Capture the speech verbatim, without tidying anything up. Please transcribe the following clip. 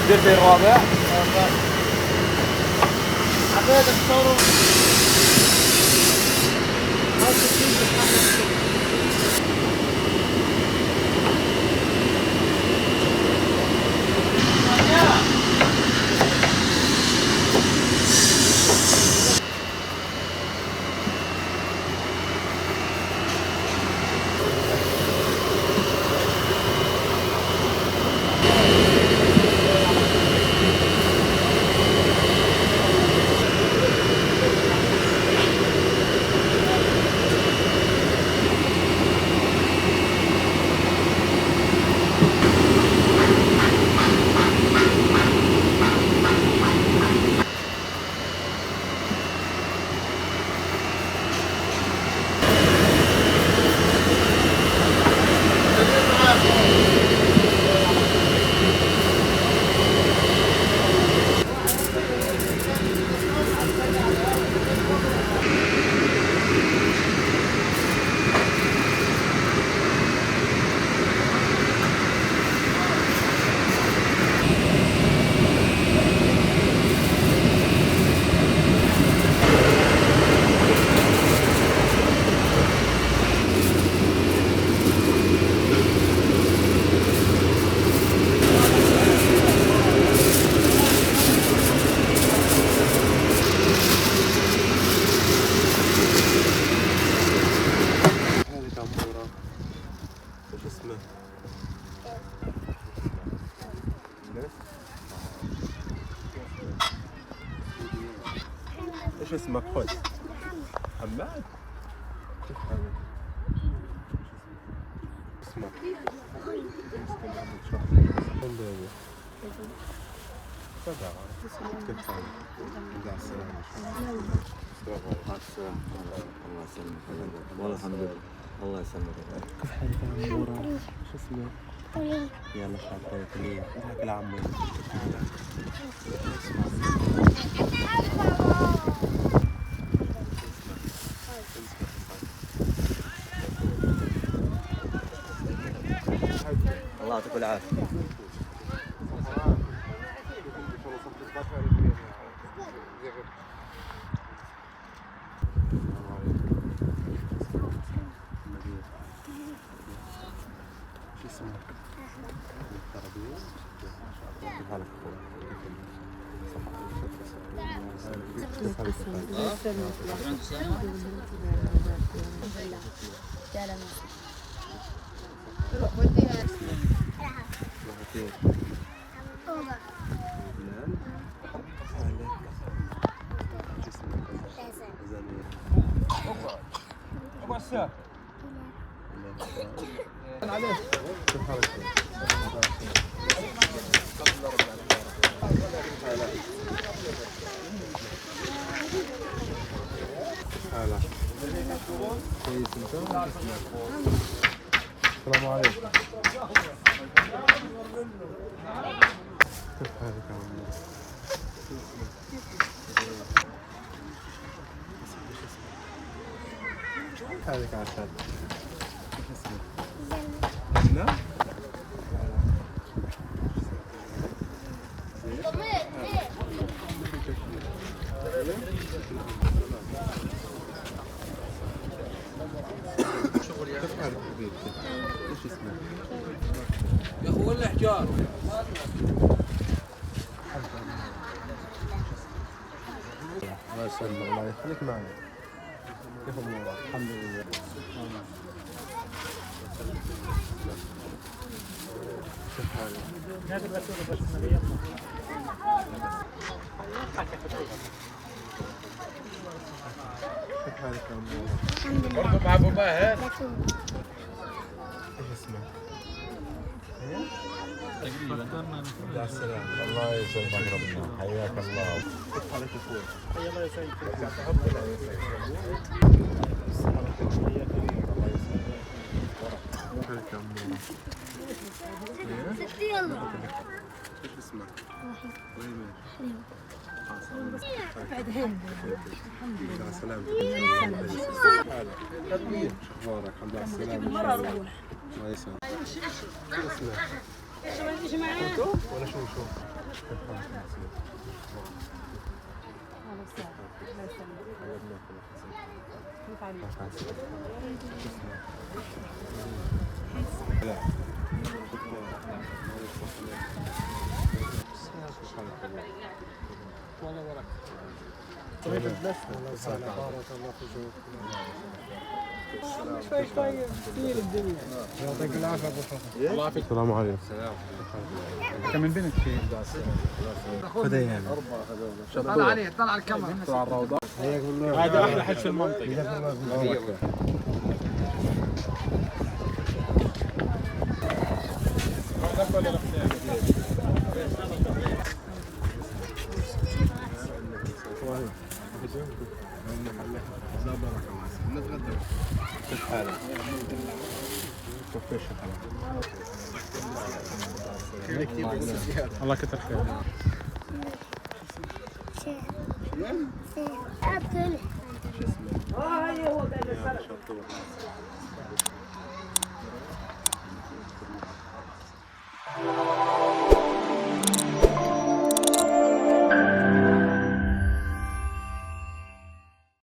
جبت الرابع. هذا كان مورا. ايش اسمه؟ ايش اسمك؟ خذ. حماد؟ كيف حالك؟ اسمك؟ كيف حالك؟ مع السلامة. السلام عليكم. مع السلامة. الله يسلمك. الله يسلمك. كيف حالك يا نورة؟ شو اسمك؟ يلا، خاطرك ليا. روحك لعمي. الله يعطيكم العافية. شو اسمك؟ عربية؟ السلام عليكم. كيف حالك يا عمي؟ هذيك عسل. جنة؟ كيف حالك حبيبتي؟ ايش اسمك؟ يا اخو ولا حجار. الله يسلمك، الله يخليك معنا. كيف امورك؟ الحمد لله. كيف حالك؟ كيف حالك يا امورة؟ الحمد لله. برضو مع بابا، ها؟ ايش اسمك؟ تقريبا. يا سلام، الله يسلمك ربنا، حياك الله. الله يسلمك. حياك الله. ستي الله. ايش اسمك؟ وهيمة. وهيمة. على سلامتك. شو أخبارك؟ الحمد لله على السلامة. الله يسلمك. شو اسمك؟ شوشو ولا شوشو؟ شوي شوي تقيل الدنيا. يعطيك العافية أبو فضل. السلام عليكم. خذ هنا. طلع عليه، طلع الكاميرا. هذا أحلى حج في المنطقة. الله يكثر خير.